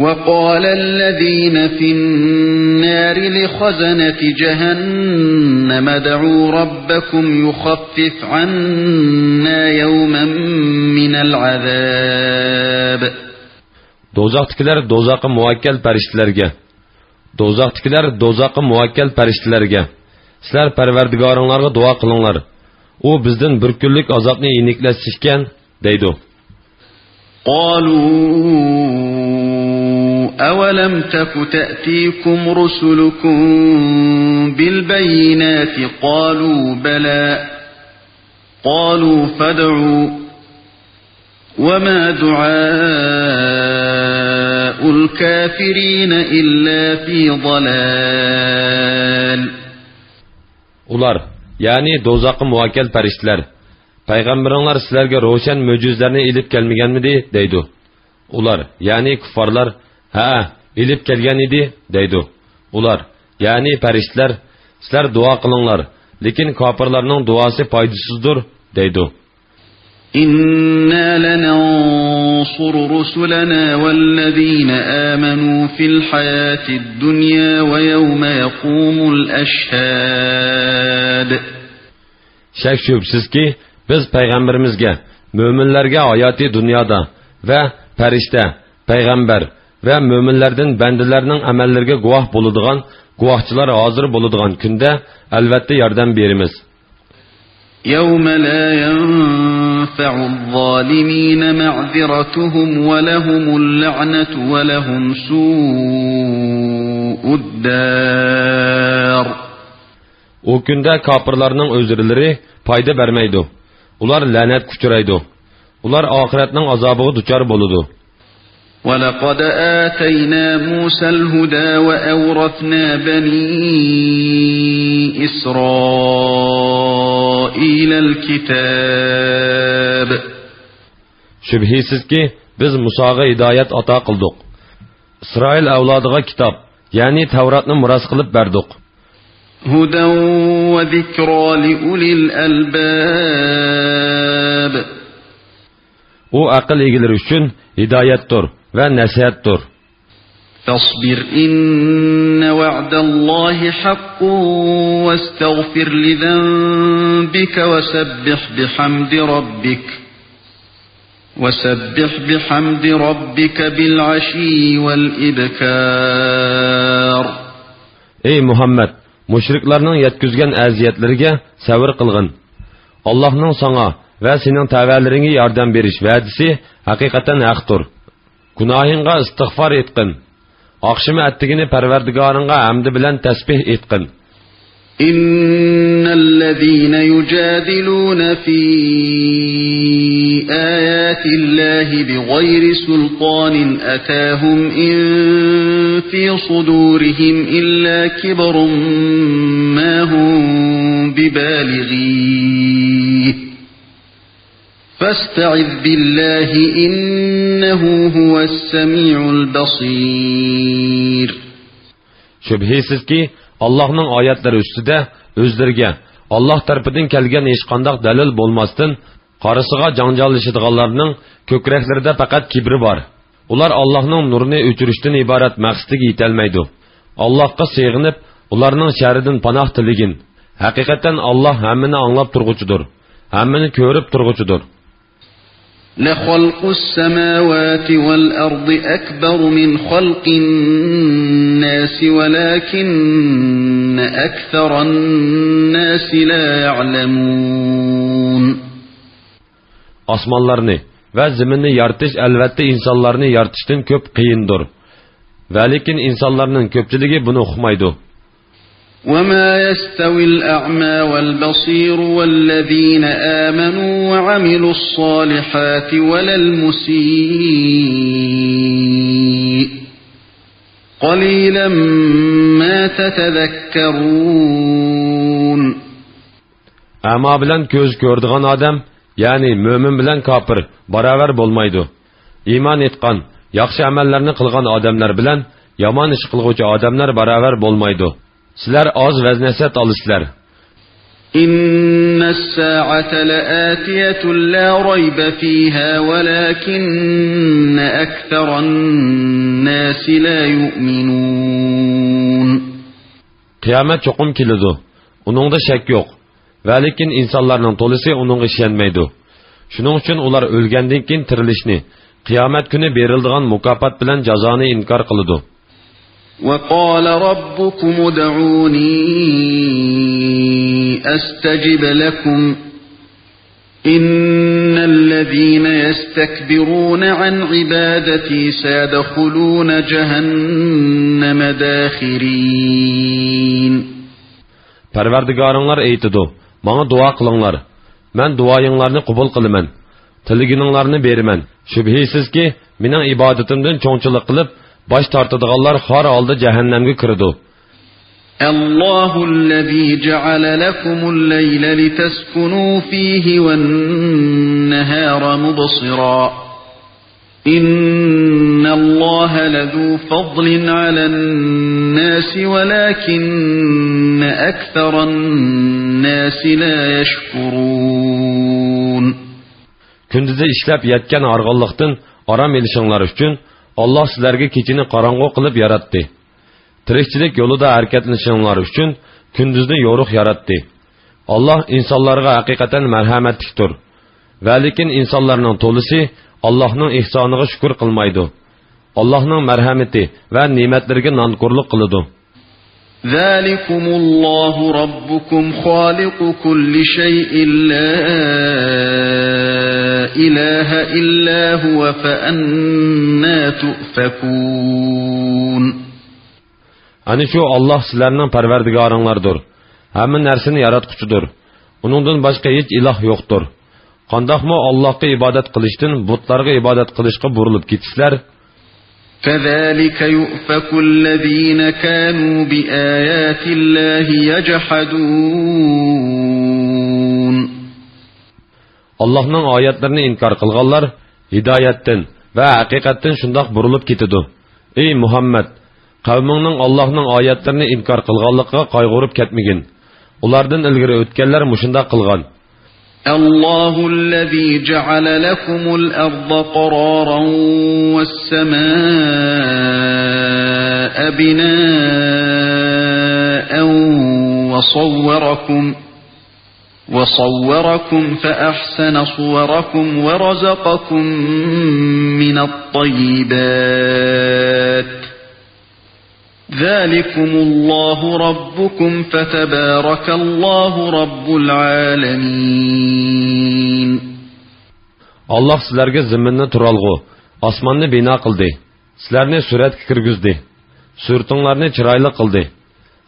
وَقَالَ الَّذِينَ فِي النَّارِ لِخَزَنَةِ جَهَنَّمَ ادْعُوا رَبَّكُمْ يُخَفِّفْ عَنَّا يَوْمًا مِنَ الْعَذَابِ. دوزاختىكىلەر دوزاخقا مۇۋەككەل پەرىشتىلەرگە، دوزاختىكىلەر دوزاخقا مۇۋەككەل پەرىشتىلەرگە، سىلەر پەرۋەردىگارىڭلارغا دۇئا قىلىڭلار، ئۇ بىزدىن بىر كۈنلۈك ئازابنى يېنىكلەتسىكەن، دەيدۇ. قَالُوا أَوَلَمْ تَكُ تَأْتِيكُمْ رُسُلُكُمْ بِالْبَيِّنَاتِ قَالُوا بَلَى قَالُوا فَادْعُوا وَمَا دُعَاءُ الْكَافِرِينَ إِلَّا فِي ضَلَالٍ. ئۇلار، يەنى دوزاخقا مۇۋەككەل پەرىشتىلەر، پەيغەمبىرىڭلار سىلەرگە روشەن مۆجىزىلەرنى ئېلىپ كەلمىگەنمىدى؟ دەيدۇ. ئۇلار، يەنى كۇففارلار، ھەئە، ئېلىپ كەلگەن ئىدى، دەيدۇ. ئۇلار، يەنى پەرىشتىلەر، سىلەر دۇئا قىلىڭلار، لېكىن كاپىرلارنىڭ دۇئاسى پايدىسىزدۇر، دەيدۇ. إِنَّا لَنَنْصُرُ رُسُلَنَا وَالَّذِينَ آمَنُوا فِي الْحَيَاةِ الدُّنْيَا وَيَوْمَ يَقُومُ الْأَشْهَادُ. شەك-شۈبھىسىزكى، بىز پەيغەمبىرىمىزگە، مۆمىنلەرگە ھاياتىي دۇنيادا ۋە پەرىشتە، پەيغەمبەر ۋە مۆمىنلەردىن بەندىلەرنىڭ ئەمەللىرىگە گۇۋاھ بولىدىغان گۇۋاھچىلار ھازىر بولىدىغان كۈندە ئەلۋەتتە ياردەم بېرىمىز. يَوْمَ لَا يَنْفَعُ الظَّالِمِينَ مَعْذِرَتُهُمْ وَلَهُمُ اللَّعْنَةُ وَلَهُمْ سُوءُ الدَّارِ. ئۇ كۈندە كاپىرلارنىڭ ئۆزرىلىرى پايدا بەرمەيدۇ. ئۇلار لەنەتكە ئۇچرايدۇ. ئۇلار ئاخىرەتنىڭ ئازابىغا دۇچار بولىدۇ. وَلَقَدْ آتَيْنَا مُوسَى الْهُدَى وَأَوْرَثْنَا بَنِي إِسْرَائِيلَ الْكِتَابَ. شۈبھىسىزكى، بىز مۇساغا ھىدايەت ئاتا قىلدۇق. ئىسرائىل ئەۋلادىغا كىتاب، يەنى تەۋراتنى مىراس قىلىپ بەردۇق. هُدًى وَذِكْرَى لِأُولِي الْأَلْبَابِ. ئۇ ئەقىل ئىگىلىرى ئۈچۈن ھىدايەتتۇر ۋە نەسىھەتتۇر. فَاصْبِرْ إِنَّ وَعْدَ اللَّهِ حَقٌّ وَاسْتَغْفِرْ لِذَنْبِكَ وَسَبِّحْ بِحَمْدِ رَبِّكَ وَسَبِّحْ بِحَمْدِ رَبِّكَ بِالْعَشِيِّ وَالْإِبْكَارِ. ئەي مۇھەممەد، مۇشرىكلارنىڭ يەتكۈزگەن ئەزىيەتلىرىگە سەۋر قىلغىن. ئاللاھنىڭ ساڭا ۋە سېنىڭ تەۋەلىرىڭگە ياردەم بېرىش ۋەدىسى ھەقىقەتەن ھەقتۇر. گۇناھىڭغا ئىستىغفار ئېيتقىن. ئاخشىمى ئەتىگىنى پەرۋەردىگارىڭغا ھەمدى بىلەن تەسبىھ ئېيتقىن. إِنَّ الَّذِينَ يُجَادِلُونَ فِي آيَاتِ اللَّهِ بِغَيْرِ سُلْطَانٍ أَتَاهُمْ إِنْ فِي صُدُورِهِمْ إِلَّا كِبْرٌ مَا هُمْ بِبَالِغِيهِ فَاسْتَعِذْ بِاللَّهِ إِنَّهُ هُوَ السَّمِيعُ الْبَصِيرُ. شۈبھىسىزكى، ئاللاھنىڭ ئايەتلىرى ئۈستىدە ئۆزلىرىگە ئاللاھ تەرىپىدىن كەلگەن ھېچقانداق دەلىل بولماستىن، قارىسىغا جاڭجاللىشىدىغانلارنىڭ كۆكرەكلىرىدە پەقەت كىبرى بار. ئۇلار ئاللاھنىڭ نۇرىنى ئۆچۈرۈشتىن ئىبارەت مەقسىتىگە يېتەلمەيدۇ. ئاللاھقا سېغىنىپ، ئۇلارنىڭ شەررىدىن پاناھ تىلىگىن. ھەقىقەتەن ئاللاھ ھەممىنى ئاڭلاپ تۇرغۇچىدۇر، ھەممىنى كۆرۈپ تۇرغۇچىدۇر. لخلق السماوات والأرض أكبر من خلق الناس ولكن أكثر الناس لا يعلمون. ئاسمانلارنى ۋە زېمىننى يارىتىش ئەلۋەتتە ئىنسانلارنى يارىتىشتىن كۆپ قىيىندۇر. ۋەلىكىن ئىنسانلارنىڭ كۆپچىلىكى بۇنى ئۇقمايدۇ. وما يستوي الأعمى والبصير والذين آمنوا وعملوا الصالحات ولا المسيء قليلا ما تتذكرون. ئەما بىلەن كۆز كۆرىدىغان ئادەم، يەنى مۆمىن بىلەن كاپىر باراۋەر بولمايدۇ. ئىمان ئېيتقان، ياخشى ئەمەللەرنى قىلغان ئادەملەر بىلەن يامان ئىش قىلغۇچى ئادەملەر باراۋەر بولمايدۇ. سىلەر ئاز ۋەز-نەسىھەت ئالىسىلەر. إن الساعة لآتية لا ريب فيها ولكن أكثر الناس لا يؤمنون. قىيامەت چوقۇم كېلىدۇ. ئۇنىڭدا شەك يوق. ۋەلىكىن ئىنسانلارنىڭ تولىسى ئۇنىڭغا ئىشەنمەيدۇ. شۇنىڭ ئۈچۈن ئۇلار ئۆلگەندىن كېيىن تىرىلىشنى، قىيامەت كۈنى بېرىلىدىغان مۇكاپات بىلەن جازانى ئىنكار قىلىدۇ. وقال ربكم ادعوني أستجب لكم إن الذين يستكبرون عن عبادتي سيدخلون جهنم داخرين. پەرۋەردىگارىڭلار ئېيتىدۇ، ماڭا دۇئا قىلىڭلار، مەن دۇئايىڭلارنى قوبۇل قىلىمەن، تىلىگىنىڭلارنى بېرىمەن. شۈبھىسىزكى، مېنىڭ ئىبادىتىمدىن چوڭچىلىق قىلىپ، باش تارتىدىغانلار خار ھالدا جەھەننەمگە كىرىدۇ. الله الذي جعل لكم الليل لتسكنوا فيه والنهار مبصرا إن الله لذو فضل على الناس ولكن أكثر الناس لا يشكرون. كۈندۈزى ئىشلەپ يەتكەن ھارغىنلىقتىن ئارام ئېلىشىڭلار ئۈچۈن، ئاللاھ سىلەرگە كېچىنى قاراڭغۇ قىلىپ ياراتتى. تىرىكچىلىك يولىدا ھەرىكەتلىنىشىڭلار ئۈچۈن كۈندۈزنى يورۇق ياراتتى. ئاللاھ ئىنسانلارغا ھەقىقەتەن مەرھەمەتلىكتۇر. ۋەلىكىن ئىنسانلارنىڭ تولىسى ئاللاھنىڭ ئېھسانىغا شۈكۈر قىلمايدۇ. ئاللاھنىڭ مەرھەمىتى ۋە نېمەتلىرىگە نانكورلۇق قىلىدۇ. ذلكم الله ربكم خالق كل شيء لا إله إلا هو فأنا تؤفكون. ئەنە شۇ ئاللاھ سىلەرنىڭ پەرۋەردىگارىڭلاردۇر. ھەممە نەرسىنى ياراتقۇچىدۇر. ئۇنىڭدىن باشقا ھېچ ئىلاھ يوقتۇر. قانداقمۇ ئاللاھقا ئىبادەت قىلىشتىن بۇتلارغا ئىبادەت قىلىشقا بۇرۇلۇپ كېتىسىلەر؟ كذلك يؤفك الذين كانوا بآيات الله يجحدون. ئاللاھنىڭ ئايەتلىرىنى ئىنكار قىلغانلار ھىدايەتتىن ۋە ھەقىقەتتىن شۇنداق بۇرۇلۇپ كېتىدۇ. ئەي مۇھەممەد! قەۋمىڭنىڭ ئاللاھنىڭ ئايەتلىرىنى ئىنكار قىلغانلىقىغا قايغۇرۇپ كەتمىگىن. ئۇلاردىن ئىلگىرى ئۆتكەنلەر مۇشۇنداق قىلغان. الله الذي جعل لكم الأرض قرارا والسماء بناء وصوركم وصوركم فأحسن صوركم ورزقكم من الطيبات ذلكم الله ربكم فتبارك الله رب العالمين. ئاللاھ سىلەرگە زېمىننى تۇرالغۇ، ئاسماننى بىنا قىلدى. سىلەرنى سۈرەتكە كىرگۈزدى. سۈرىتىڭلارنى چىرايلىق قىلدى.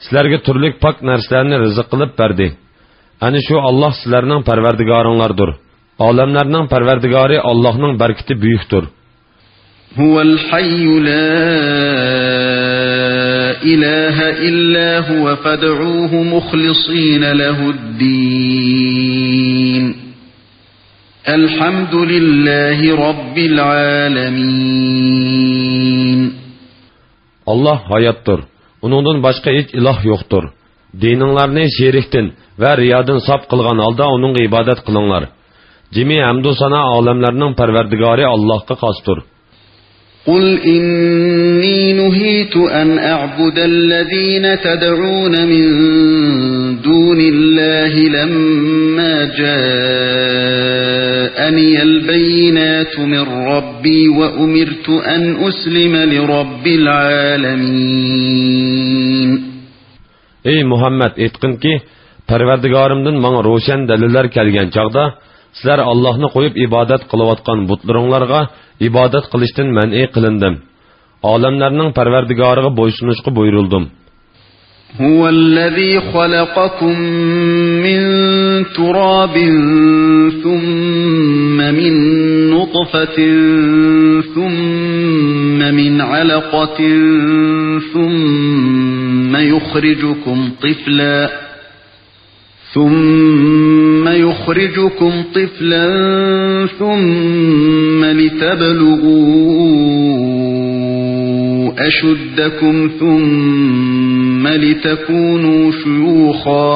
سىلەرگە تۈرلۈك پاك نەرسىلەرنى رىزىق قىلىپ بەردى. ئەنە شۇ ئاللاھ سىلەرنىڭ پەرۋەردىگارىڭلاردۇر. ئالەملەرنىڭ پەرۋەردىگارى ئاللاھنىڭ بەرىكىتى بۈيۈكتۇر. هو الحي لا إله إلا هو فادعوه مخلصين له الدين الحمد لله رب العالمين. ئاللاھ ھاياتتۇر. ئۇنىڭدىن باشقا ھېچ ئىلاھ يوقتۇر. دىنىڭلارنى شېرىكتىن ۋە رىيادىن ساپ قىلغان ھالدا ئۇنىڭغا ئىبادەت قىلىڭلار. جىمى ھەمدۇ سانا ئالەملەرنىڭ پەرۋەردىگارى ئاللاھقا خاستۇر. قل إني نهيت أن أعبد الذين تدعون من دون الله لما جاءني البينات من ربي وأمرت أن أسلم لرب العالمين. ئەي مۇھەممەد، ئېيتقىنكى، پەرۋەردىگارىمدىن ماڭا روشەن دەلىللەر كەلگەن چاغدا، سىلەر ئاللاھنى قويۇپ ئىبادەت قىلىۋاتقان بۇتلىرىڭلارغا ئىبادەت قىلىشتىن مەنئى قىلىندىم. ئالەملەرنىڭ پەرۋەردىگارىغا بويسۇنۇشقا بۇيرۇلدۇم. هو الذي خلقكم من تراب ثم من نطفة ثم من علقة ثم يخرجكم طفلا ثم يخرجكم طفلا ثم لتبلغوا أشدكم ثم لتكونوا شيوخا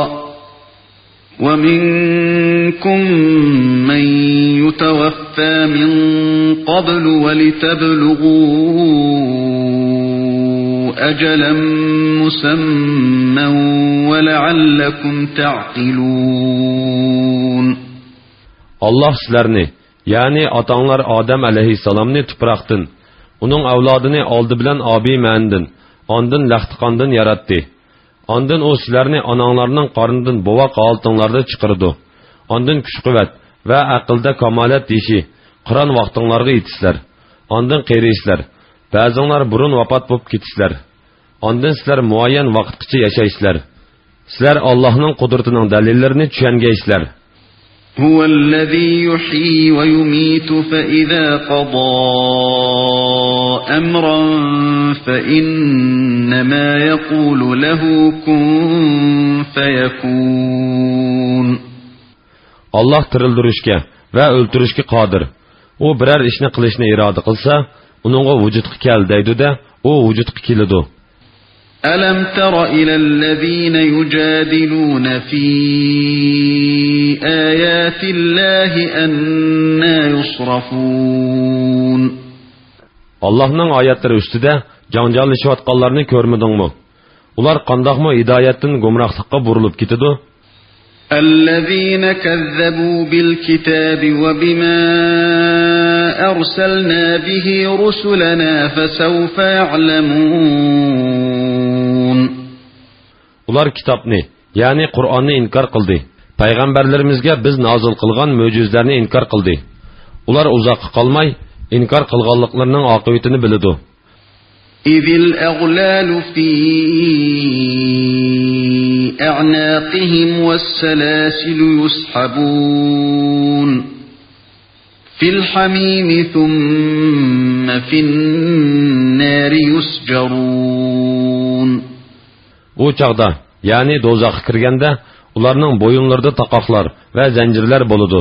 ومنكم من يتوفى من قبل ولتبلغوا أجلا مسمى ولعلكم تعقلون. ئاللاھ سىلەرنى، يەنى ئاتاڭلار ئادەم ئەلەيھىسسالامنى تۇپراقتىن، ئۇنىڭ ئەۋلادىنى ئالدى بىلەن ئابىمەندىن، ئاندىن لەختىقاندىن ياراتتى. ئاندىن ئۇ سىلەرنى ئاناڭلارنىڭ قارنىدىن بوۋاق ھالىتىڭلاردا چىقىرىدۇ. ئاندىن كۈچ-قۇۋۋەت ۋە ئەقىلدە كامالەت يېشى قىران ۋاقتىڭلارغا يېتىسىلەر. ئاندىن قېرىيسىلەر. بەزىڭلار بۇرۇن ۋاپات بولۇپ كېتىسىلەر. ئاندىن سىلەر مۇئەييەن ۋاقىتقىچە ياشايسىلەر. سىلەر ئاللاھنىڭ قۇدرىتىنىڭ دەلىللىرىنى چۈشەنگەيسىلەر. هو الذي يحيي ويميت فإذا قضى أمرا فإنما يقول له كن فيكون. ئاللاھ تىرىلدۈرۈشكە ۋە ئۆلتۈرۈشكە قادىر. ئۇ بىرەر ئىشنى قىلىشنى ئىرادە قىلسا، ئۇنىڭغا ۋۇجۇدقا كەل دەيدۇ-دە، ئۇ ۋۇجۇدقا كېلىدۇ. ألم تر إلى الذين يجادلون في آيات الله أنى يصرفون. ئاللاھنىڭ ئايەتلىرى ئۈستىدە جاڭجاللىشىۋاتقانلارنى كۆرمىدىڭمۇ؟ ئۇلار قانداقمۇ ھىدايەتتىن گۇمراھلىققا بۇرۇلۇپ كېتىدۇ؟ الذين كذبوا بالكتاب وبما أرسلنا به رسلنا فسوف يعلمون. ئۇلار كىتابنى، يەنى قۇرئاننى ئىنكار قىلدى. پەيغەمبەرلىرىمىزگە بىز نازىل قىلغان مۆجىزىلەرنى ئىنكار قىلدى. ئۇلار ئۇزاققا قالماي ئىنكار قىلغانلىقلىرىنىڭ ئاقىۋىتىنى بىلىدۇ. إذ الأغلال في أعناقهم والسلاسل يسحبون في الحميم ثم في النار يسجرون. ئۇ چاغدا، يەنى دوزاخقا كىرگەندە، ئۇلارنىڭ بويۇنلىرىدا تاقاقلار ۋە زەنجىرلەر بولىدۇ.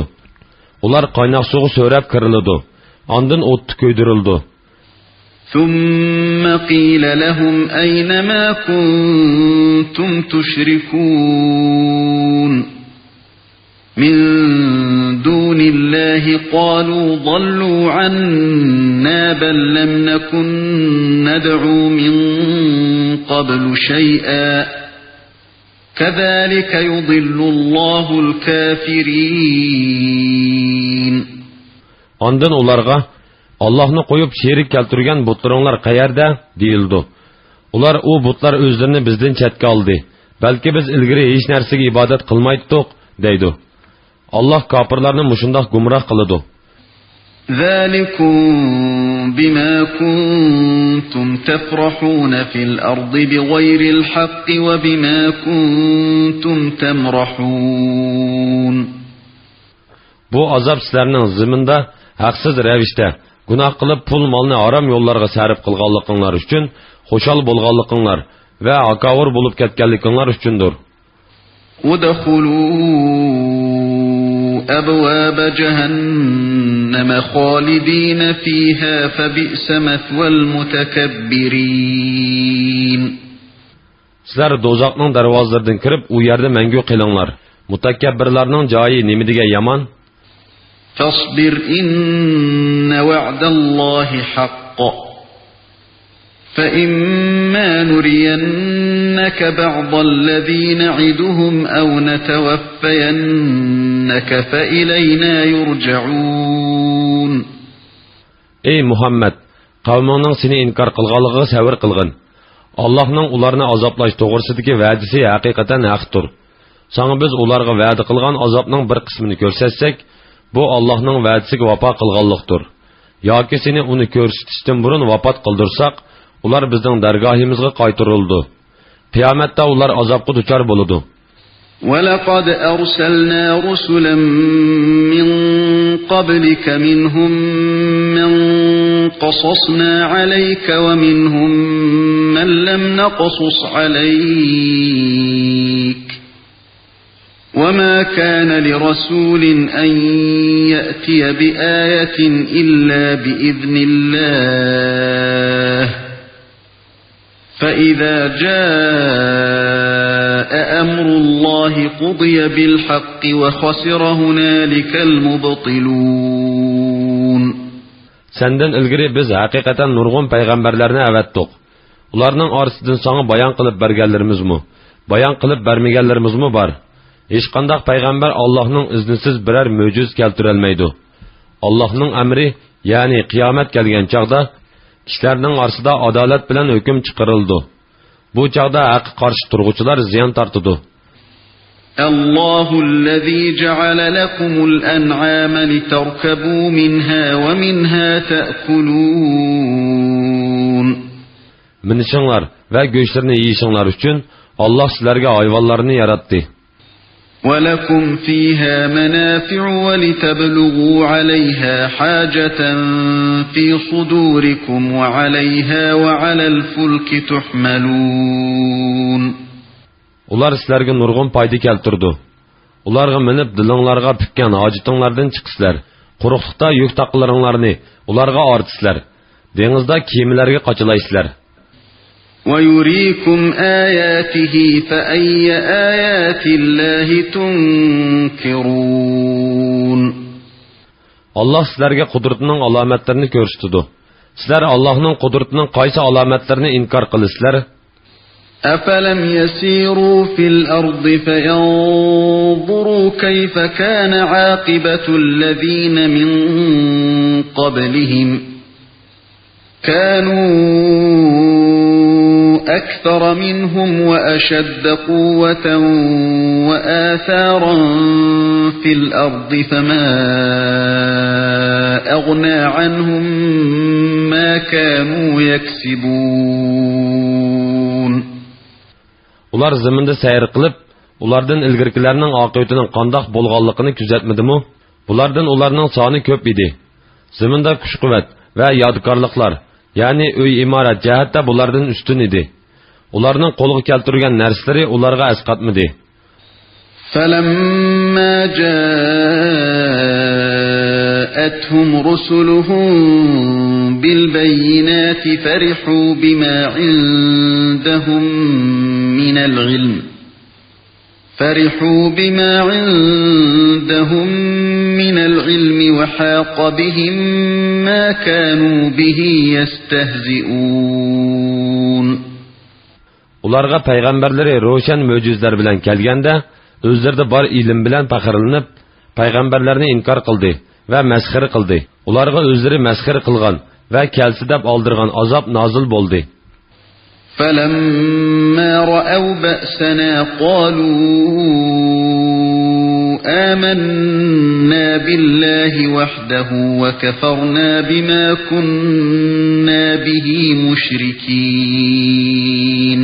ئۇلار قايناق سۇغا سۆرەپ كىرىلىدۇ، ئاندىن ئوتتا كۆيدۈرۈلىدۇ. ثم قيل لهم أين ما كنتم تشركون من دون الله قالوا ضلوا عنا بل لم نكن ندعو من قبل شيئا كذلك يضل الله الكافرين. ئاندىن ئۇلارغا، ئاللاھنى قويۇپ شېرىك كەلتۈرگەن بۇتلىرىڭلار قەيەردە؟ دېيىلىدۇ. ئۇلار، ئۇ بۇتلار ئۆزلىرىنى بىزدىن چەتكە ئالدى، بەلكى بىز ئىلگىرى ھېچ نەرسىگە ئىبادەت قىلمايتتۇق، دەيدۇ. ئاللاھ كاپىرلارنى مۇشۇنداق گۇمراھ قىلىدۇ. ذلكم بما كنتم تفرحون في الأرض بغير الحق وبما كنتم تمرحون. بۇ ئازاب سىلەرنىڭ زېمىندا ھەقسىز رەۋىشتە گۇناھ قىلىپ، پۇل-مالنى ھارام يوللارغا سەرپ قىلغانلىقىڭلار ئۈچۈن خۇشال بولغانلىقىڭلار ۋە ھاكاۋۇر بولۇپ كەتكەنلىكىڭلار ئۈچۈندۇر. ادخلوا أبواب جهنم خالدين فيها فبئس مثوى المتكبرين. سىلەر دوزاخنىڭ دەرۋازىلىرىدىن كىرىپ، ئۇ يەردە مەڭگۈ قېلىڭلار. مۇتەكەببىرلارنىڭ جايى نېمىدېگەن يامان! فاصبر إن وعد الله حق فإما نرينك بعض الذي نعدهم أو نتوفينك فإلينا يرجعون. ئەي مۇھەممەد، قەۋمىڭنىڭ سېنى ئىنكار قىلغانلىقىغا سەۋر قىلغىن. ئاللاھنىڭ ئۇلارنى ئازابلاش توغرىسىدىكى ۋەدىسى ھەقىقەتەن ھەقتۇر. ساڭا بىز ئۇلارغا ۋەدە قىلغان ئازابنىڭ بىر قىسمىنى كۆرسەتسەك، بۇ ئاللاھنىڭ ۋەدىسىگە ۋاپا قىلغانلىقتۇر. ياكى سېنى ئۇنى كۆرسىتىشتىن بۇرۇن ۋاپات قىلدۇرساق، ئۇلار بىزنىڭ دەرگاھىمىزغا قايتۇرۇلىدۇ. قىيامەتتە ئۇلار ئازابقا دۇچار بولىدۇ. ولقد أرسلنا رسلا من قبلك منهم من قصصنا عليك ومنهم من لم نقصص عليك وما كان لرسول أن يأتي بآية إلا بإذن الله فإذا جاء أمر الله قضي بالحق وخسر هنالك المبطلون. سەندىن ئىلگىرى بىز ھەقىقەتەن نۇرغۇن پەيغەمبەرلەرنى ئەۋەتتۇق. ئۇلارنىڭ ئارىسىدىن ساڭا بايان قىلىپ بەرگەنلىرىمىزمۇ، بايان قىلىپ بەرمىگەنلىرىمىزمۇ بار. ھېچقانداق پەيغەمبەر ئاللاھنىڭ ئىزنىسىز بىرەر مۆجىزە كەلتۈرەلمەيدۇ. ئاللاھنىڭ ئەمرى، يەنى قىيامەت كەلگەن چاغدا كىشىلەرنىڭ ئارىسىدا ئادالەت بىلەن ھۆكۈم چىقىرىلىدۇ. بۇ چاغدا ھەققە قارشى تۇرغۇچىلار زىيان تارتىدۇ. الله الذي جعل لكم الأنعام لتركبوا منها ومنها تأكلون. مىنىشىڭلار ۋە گۆشلىرىنى يېيىشىڭلار ئۈچۈن ئاللاھ سىلەرگە ھايۋانلارنى ياراتتى. ولكم فيها منافع ولتبلغوا عليها حاجة في صدوركم وعليها وعلى الفلك تحملون. ئۇلار سىلەرگە نۇرغۇن پايدا كەلتۈرىدۇ. ئۇلارغا مىنىپ دىلىڭلارغا پۈككەن ھاجىتىڭلاردىن چىقىسىلەر. قۇرۇقلۇقتا يۈك تاقىلىرىڭلارنى ئۇلارغا ئارتىسىلەر. دېڭىزدا كېمىلەرگە قاچىلايسىلەر. ويريكم آياته فأي آيات الله تنكرون. ئاللاھ سىلەرگە قۇدرىتىنىڭ ئالامەتلىرىنى كۆرسىتىدۇ. سىلەر ئاللاھنىڭ قۇدرىتىنىڭ قايسى ئالامەتلىرىنى ئىنكار قىلىسىلەر؟ أفلم يسيروا في الأرض فينظروا كيف كان عاقبة الذين من قبلهم كانوا أكثر منهم وأشد قوة وآثارا في الأرض فما أغنى عنهم ما كانوا يكسبون. ئۇلار زېمىندا سەير قىلىپ، ئۇلاردىن ئىلگىرىكىلەرنىڭ ئاقىۋىتىنىڭ قانداق بولغانلىقىنى كۆزەتمىدىمۇ؟ بۇلاردىن ئۇلارنىڭ سانى كۆپ ئىدى. زېمىندا كۈچ-قۇۋۋەت ۋە يادىكارلىقلار، يەنى ئۆي-ئىمارەت جەھەتتە بۇلاردىن ئۈستۈن ئىدى. ئۇلارنىڭ قولغا كەلتۈرگەن نەرسىلىرى ئۇلارغا ئەسقاتمىدى. فلما جاءتهم رسلهم بالبينات فرحوا بما عندهم من العلم فرحوا بما عندهم من العلم وحاق بهم ما كانوا به يستهزئون. ئۇلارغا پەيغەمبەرلىرى روشەن مۆجىزىلەر بىلەن كەلگەندە، ئۆزلىرىدە بار ئىلىم بىلەن پەخىرلىنىپ، پەيغەمبەرلەرنى ئىنكار قىلدى ۋە مەسخىرە قىلدى. ئۇلارغا ئۆزلىرى مەسخىرە قىلغان ۋە كەلسە دەپ ئالدىرىغان ئازاب نازىل بولدى. فلما رأوا بأسنا قالوا آمنا بالله وحده وكفرنا بما كنا به مشركين.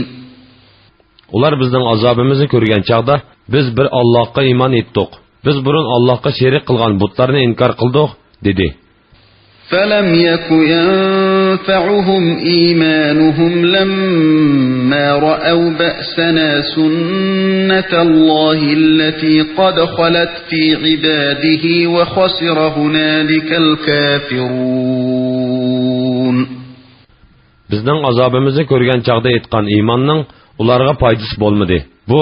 ئۇلار بىزنىڭ ئازابىمىزنى كۆرگەن چاغدا، بىز بىر ئاللاھقا ئىمان ئېيتتۇق، بىز بۇرۇن ئاللاھقا شېرىك قىلغان بۇتلارنى ئىنكار قىلدۇق، دېدى. فلم يك ينفعهم إيمانهم لما رأوا بأسنا سنة الله التي قد خلت في عباده وخسر هنالك الكافرون. بىزنىڭ ئازابىمىزنى كۆرگەن چاغدا ئېيتقان ئىماننىڭ ئۇلارغا پايدىسى بولمىدى. بۇ،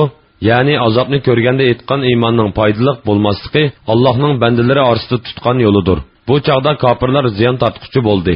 يەنى ئازابنى كۆرگەندە ئېيتقان ئىماننىڭ پايدىلىق بولماسلىقى ئاللاھنىڭ بەندىلىرى ئارىسىدا تۇتقان يولىدۇر. بۇ چاغدا كاپىرلار زىيان تارتقۇچى بولدى.